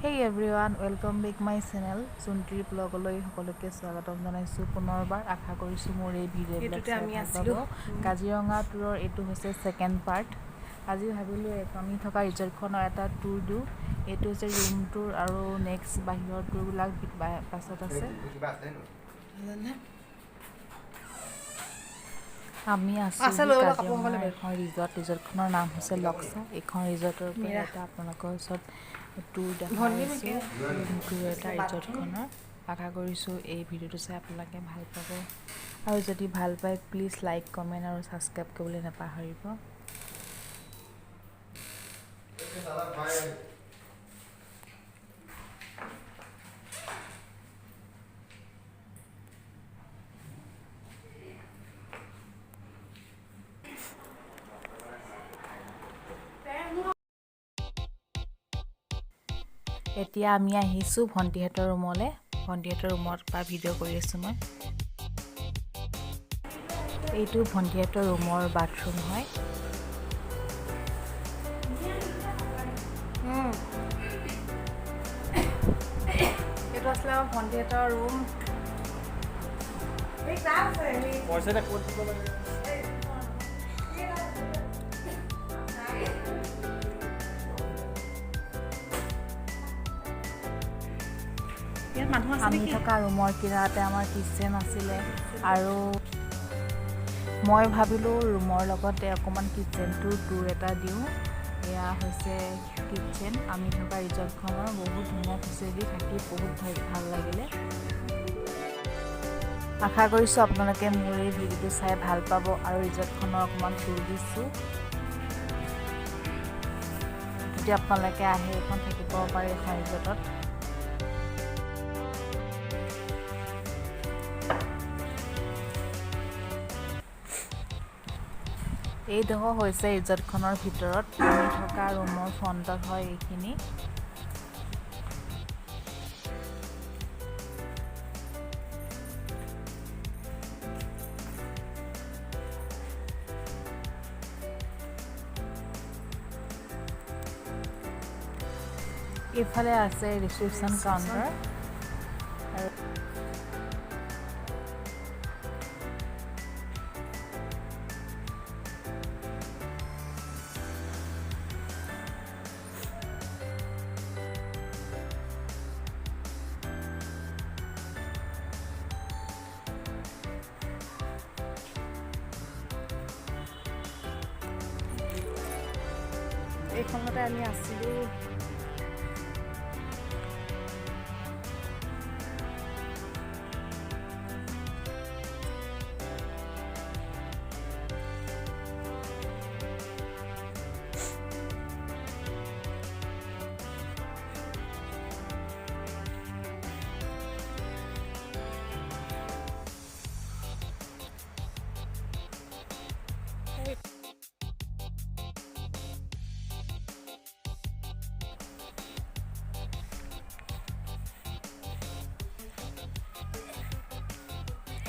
Hey everyone, welcome back my channel জোনটিৰ ব্লগলৈ সকলোকে স্বাগতম জনাইছোঁ পুনৰবাৰ। আশা কৰিছোঁ মোৰ এই ভিডিঅ'বিলাক এইটোতে চাই আমি ভাল আছিলোঁ। পাব। কাজিৰঙা টুৰৰ এইটো হৈছে ছেকেণ্ড পাৰ্ট। আজি ভাবিলোঁ আমি থকা ৰিজৰ্টখনৰ এটা টুৰ দিওঁ। এইটো হৈছে ৰুম টুৰ আৰু নেক্সট বাহিৰৰ টুৰবিলাক পাছত আছে। কিবা আছে নো? আমি আছোঁ আছে, লৈ ল, কাপোৰ কাজিৰঙাৰ হ'লে এখন ৰিজৰ্ট। ৰিজৰ্টখনৰ নাম হৈছে লক্সা। এইখন ৰিজৰ্টৰ পৰা মীৰা। এটা আপোনালোকৰ ওচৰত টুৰ দেখাই ভণ্টি আছোঁ, নেকি? ৰুম টুৰ এটা ৰিজৰ্টখনৰ। আশা কৰিছোঁ এই ভিডিঅ'টো চাই আপোনালোকে ভাল পাব আৰু যদি ভাল পায়, প্লিজ লাইক, কমেণ্ট আৰু ছাবস্ক্ৰাইব কৰিবলৈ নাপাহৰিব। साला भाई। এতিয়া আমি আহিছোঁ ভণ্টিহঁতৰ ৰুমলৈ। ভণ্টিহঁতৰ ৰুমৰ পৰা ভিডিঅ' কৰি আছোঁ মই। এইটো ভণ্টিহঁতৰ ৰুমৰ বাথৰুম হয়। এইটো আছিলে আমাৰ ভণ্টিহঁতৰ ৰুম। পইচা এতিয়া ক'ত দিব লাগে? ইয়াত মানুহ আছে আমি নেকি? থকা ৰুমৰ কিনাৰতে আমাৰ কিটচেন আছিলে আৰু মই ভাবিলোঁ ৰুমৰ লগতে অকণমান কিটচেনটোৰ টুৰ এটা দিওঁ। এয়া হৈছে কিটচেন আমি থকা ৰিজৰ্টখনৰ। বহুত ধুনীয়া ফেচিলিটি, থাকি বহুত ভাল লাগিলে। আশা কৰিছোঁ আপোনালোকে মোৰ এই ভিডিঅ'টো চাই ভাল পাব আৰু ৰিজৰ্টখনৰ অকণমান টুৰ দিছোঁ। যদি আপোনালোকে আহে, এইখন থাকিব পাৰে এখন ৰিজৰ্টত। এইডোখৰ হৈছে ৰিজৰ্টখনৰ ভিতৰত, আমি থকা ৰুমৰ ফ্ৰণ্টত হয় এইখিনি। এইফালে আছে ৰিচিপশ্যন কাউণ্টাৰ আৰু এইখনতে আমি আছিলোঁ।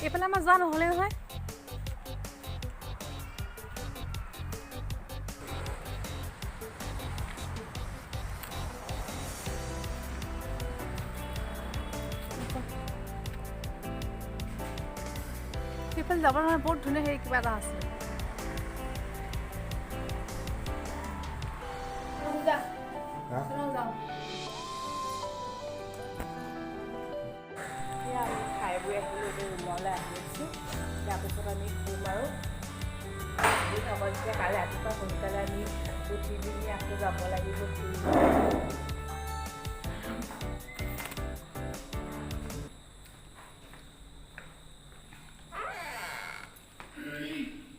এইফালে আমাৰ যোৱা নহ'লে নহয়। সেইফালে যাব নহয়, বহুত ধুনীয়া হেৰি কিবা এটা আছে। যাওঁ। এতিয়া আমি খাই বৈ আহিলোঁ, এতিয়া ৰুমলৈ আহি আছোঁ। তাৰপিছত আমি শুম আৰু যেতিয়া কাইলৈ ৰাতিপুৱা সোনকালে আমি উঠি পিনি আকৌ যাব লাগিব ফুৰিবলৈ।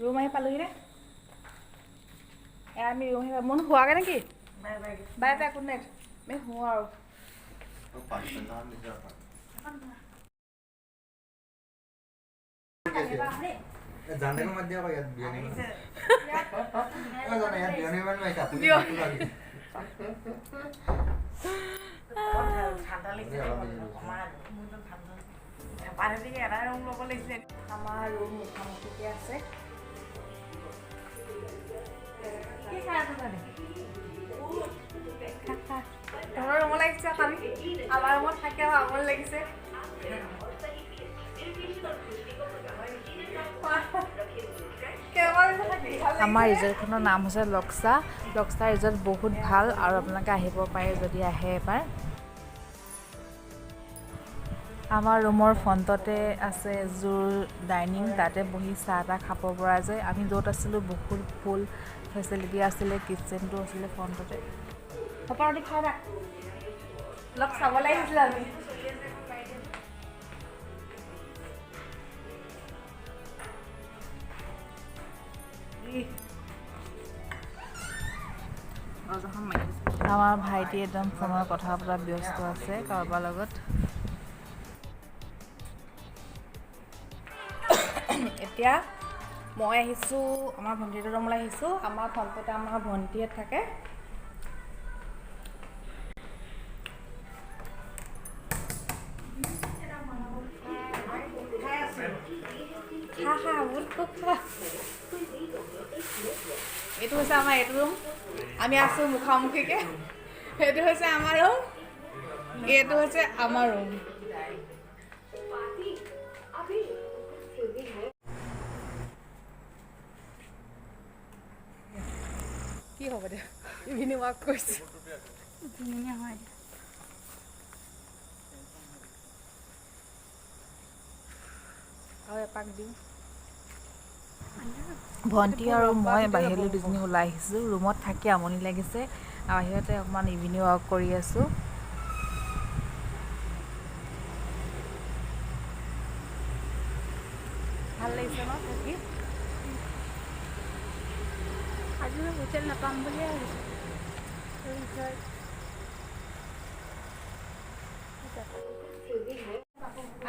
ৰুম আহি পালোহি নে? এয়া আমি ৰুম আহি মন হোৱাগৈ নেকি? Bye bye. Bye bye, good night. আমি শুওঁ আৰু। 5 নাম দিছে। জানতে মাত দিয়া ইয়াত বিয়নী, জানে ইয়াত বিয়নী মানুহ আহিছে, আপুনি মাতটো লাগে। ঠাণ্ডা লাগিছে। এটা ৰুম ল'ব লাগিছিলে। আমাৰ ৰুম মুখামুখিকে আছে। কি খাই আছ জানি? খা খা। তহঁতৰ ৰুমলৈ আহিছে। আমাৰ ৰুমত থাকি আমাৰ আমনি লাগিছে। আমাৰ ৰিজৰ্টখনৰ নাম হৈছে লক্সা। লক্সা ৰিজৰ্ট বহুত ভাল আৰু আপোনালোকে আহিব পাৰে যদি আহে এবাৰ। আমাৰ ৰুমৰ ফ্ৰণ্টতে আছে এযোৰ ডাইনিং, তাতে বহি চাহ তাহ খাব পৰা যায়। আমি য'ত আছিলোঁ বহুত ফুল ফেচিলিটি আছিলে, কিটচেনটো আছিলে ফ্ৰণ্টতে। সপাৰটি খাই থাক, অলপ চাবলৈ আহিছিলোঁ আমি। আমাৰ ভাইটি একদম ফোনৰ কথা পতাত ব্যস্ত আছে কাৰোবাৰ লগত। এতিয়া মই আহিছোঁ আমাৰ ভণ্টিহঁতৰ ৰুমলৈ আহিছোঁ। আমাৰ ফ্ৰণ্টতে আমাৰ ভণ্টিহঁত থাকে। খা খা বহুত খুব খা। এইটো হৈছে আমাৰ এইটো ৰুম, আমি আছোঁ মুখামুখিকৈ। সেইটো হৈছে আমাৰ ৰুম, এইটো হৈছে আমাৰ ৰুম। কি হ'ব দে, ইভিনিং ৱাক কৰিছোঁ। হয়। আৰু এপাক দিওঁ। ভণ্টি আৰু মই বাহিৰলৈ দুজনী ওলাই আহিছোঁ। ৰুমত থাকি আমনি লাগিছে, বাহিৰতে অকণমান ইভিনিং ৱাক কৰি আছোঁ। ভাল লাগিছে ন থাকি? আজি মই হোটেল নাপাম বুলিয়ে ভাবিছোঁ।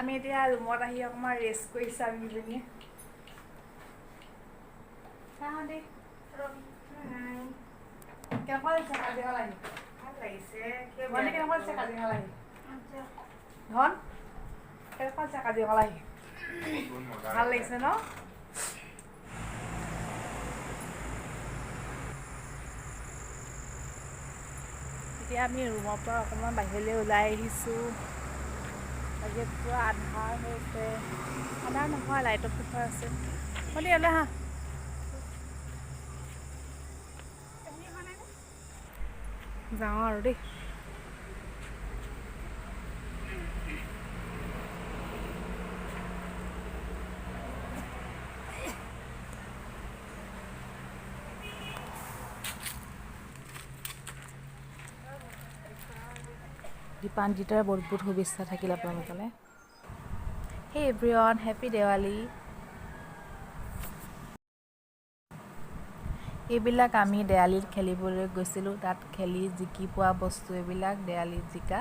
আমি এতিয়া ৰুমত আহি অকণমান ৰেষ্ট কৰিছোঁ আমি দুজনীয়ে। চাওঁ দেই, কেনেকুৱা লাগিছে কাজিৰঙাত আহি? ভাল লাগিছে। ভণ্টি, কেনেকুৱা লাগিছে কাজিৰঙাত আহি? ধন, কেনেকুৱা লাগিছে কাজিৰঙাত আহি? বহুত মজা। ভাল লাগিছে ন? এতিয়া আমি ৰুমৰ পৰা অকণমান বাহিৰলৈ ওলাই আহিছোঁ। আজি পূৰা আন্ধাৰ হৈছে, আন্ধাৰ নহয়, লাইটৰ পোহৰ আছে। ভণ্টি, ইয়ালৈ আহা। যাওঁ আৰু দেই। দীপান্বিতাৰ বহুত বহুত শুভেচ্ছা থাকিল আপোনালোকলৈ। Hey everyone, happy Diwali. এইবিলাক আমি দেৱালীত খেলিবলৈ গৈছিলোঁ, তাত খেলি জিকি পোৱা বস্তু এইবিলাক, দেৱালীত জিকা।